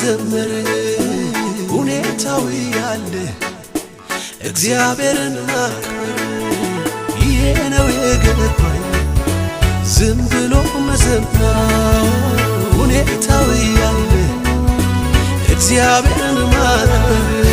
መዘመር፣ ሁኔታው ያለ እግዚአብሔርን ማክበር። ይሄ ነው የገባኝ፣ ዝም ብሎ መዘመር፣ ሁኔታው ያለ እግዚአብሔርን ማክበር።